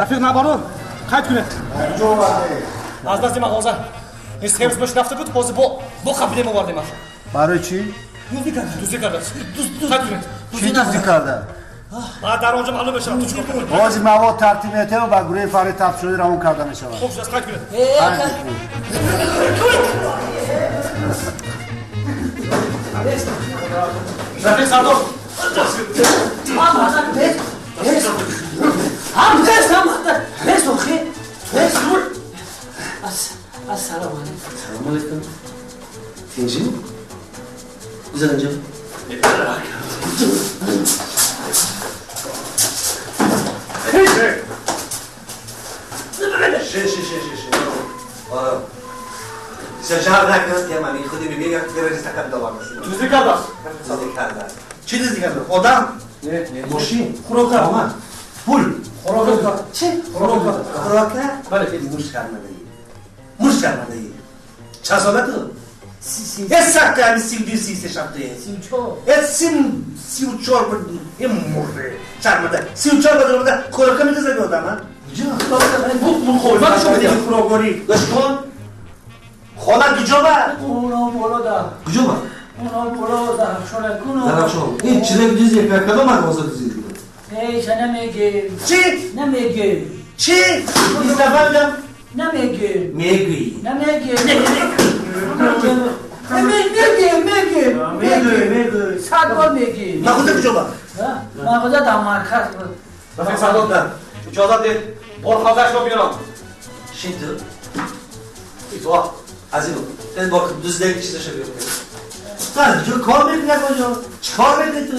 Рафиқ набарон, қайд кунед. Аз дасти мағоза. Ин се рӯз пеш рафта буд, ҳозир бо қабилем овардемаш. Барои чӣ? Дуздӣ карда. Қайд кунед. Чӣ дуздӣ карда? Баъд дар онҷо маълум мешавад. Ту чӣ кор кунӣ? Ҳозир мавод тартиб метавон ба гурӯҳи фаръи тафтишотӣ равон карда мешавад. Хуб шуд, қайд кунед. Рафиқ сардор. Ассалому алайкум. Салому алайкум. Тинҷӣ? Гузар инҷо. Ши. Жар накард, ки ман худи мегӯям, террорист кам давом аст. Дуздӣ кардааст. Дуздӣ кардааст. Чӣ дуздӣ кардааст? Одам? Не. Мошин? Хӯрока. Омад. Пул? Хӯрока. Чӣ? Хӯрока. Хӯрока? Бале. Муш шармандаӣ. Муш шармандаӣ. Чанд сола ту? Е сакка ами 32, 33 шаб ту е. 34. Е 34 е мурре. Шарманда. 34 бадар омада хӯрока медуздад одам, а? Ман шумо медиҳам. Хӯрокворӣ. Гӯш кун. Хона куҷо ба? Уно боло да. Куҷо ба? Уно боло Зарафшон куно. Зарафшон. Ин чизе дуздӣ кадом мағоза дуздӣ? Эй, ша намеге. Чӣ? Намеге. Чӣ? Мустафа намеге. Мегӯӣ. Намеге. Меге, меге. Мегӯӣ, мегӯӣ. Сад бор меге. Мағоза куҷо ба? Мағоза дар марказ. Рафиқ сардор, иҷозат диҳед, борхазашро биёрам. Шин ту. Итоат. Азимов, тез бор дуздидаги чизаша биёр. Ту аз куҷо кор мекунӣ акоҷон? Чӣ кор мекунӣ ту?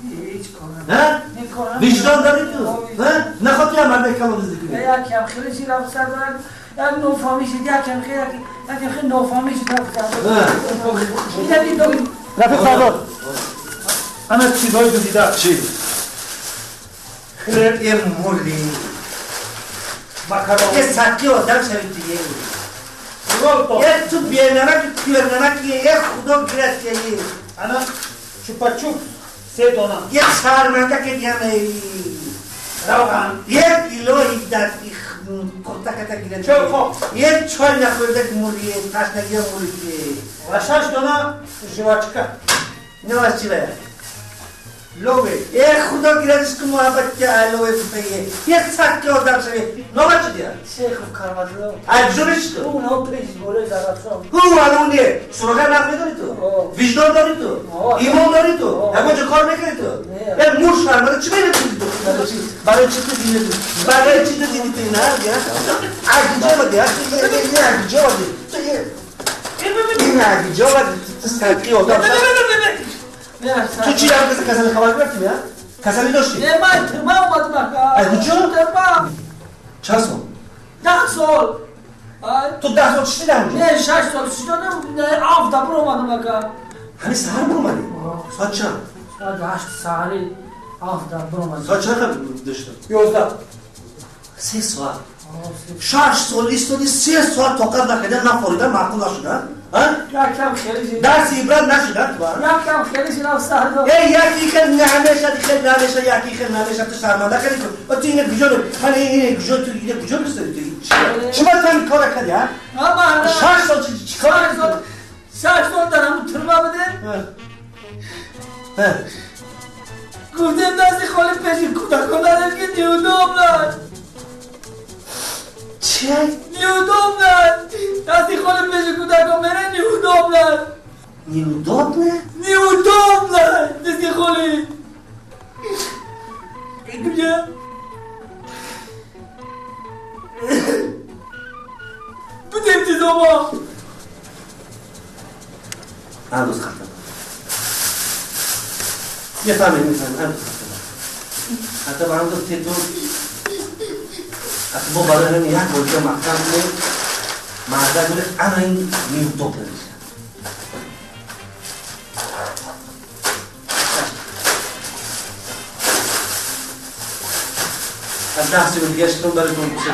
Ҳеҷ кор Ҳа? намекунам. Виҷдон дорӣ ту? Ҳа? Нахоҳ ту як мардаи калон дуздӣ кунӣ? Якам хеле чӣ рафт сардор, як нофаҳмӣ шуд, якам хеле, якам хеле нофаҳмӣ шуд рафт сардор. Рафиқ сардор, ана чизҳои дуздида. Чӣ? Е мурдӣ. Макарон. Е сакки одам шавӣ ту е. Е ту бенамаки, пирнамаки, е худо гирад ки е. Ана чупачуп се дона. Е шарманда ки диҳам е. Равған. Як кило дар курта ката гирад. Чой хоб. Е чой нахӯрда мурдӣ, ташнагия мурдӣ. Ва 6 дона жвачка. Наваз чӣ бая? Лове. Е худо гирадиш ки муҳаббат ки лове бутае. Е сакки одам шавӣ. Нова чӣ дия? Шейхов Кармадилов. Аз куҷо меши ту? Уно пеш болои Зарафшон. Ҳу алоне. Суроға нақд медорӣ ту? Виҷдон дорӣ ту? Имон дорӣ ту? Ягон ҷо кор мекунӣ ту? Е муш шарманда чӣ мебинӣ ту? Барои чӣ ту дидӣ ту? Барои чӣ ту дидӣ ту ина? Аз куҷо омадӣ? Аз куҷо омадӣ? Ту ин аз куҷо омадӣ? Ту сакки одам шавӣ. Ту чӣ рафт касали хабар гирифтӣ, а? Касали доштӣ? Не, ман тирма омадам ака. Аз куҷо? Тирма. Чанд сол? 10 сол. Ту 10 сол чӣ шидӣ онҷо? Не, 6 сол шидам, ҳафта биромадам ака. Ҳамин саҳар биромадӣ? Соат чанд? Соат 8 саҳари ҳафта биромадам. Соат чанд доштам? 11. 3 соат. 6 сол истоди 3 соат тоқат накарда, нафорида, маъқул нашуда? Якам хеле шид. Дарси ибрат нашуда ту, а? Якам хеле шид сардор. Е, яки хел намешад, хел намешад, яки хел намешад, ту шарманда кардӣ ту. Ва ту ина куҷо ман ина куҷо ту ина куҷо мистодӣ ту? Чӣ ба ту ин кора кардӣ, а? 6 сол чӣ кор кардӣ ту? 6 сол дар ҳамун тюрьма будем. Гуфтем дасти холи пеши кӯдакон надем ки неудобно. Чӣ? Неудобно. Дасти холи пеши кӯдакон мере неудобно. Неудобно? Неудобно. Дасти холи. Куҷо? Будем чизомо. Андоз хатам. Мефаҳмем, мефаҳмем, андоз хатам. Хатам андоз тету. Ато бо барои ҳамин як бор дига маҳкам кунем. Мардак гӯяд, ана ин неудобно мешавад. Аз 10 соли дига шитон барои тон пушед.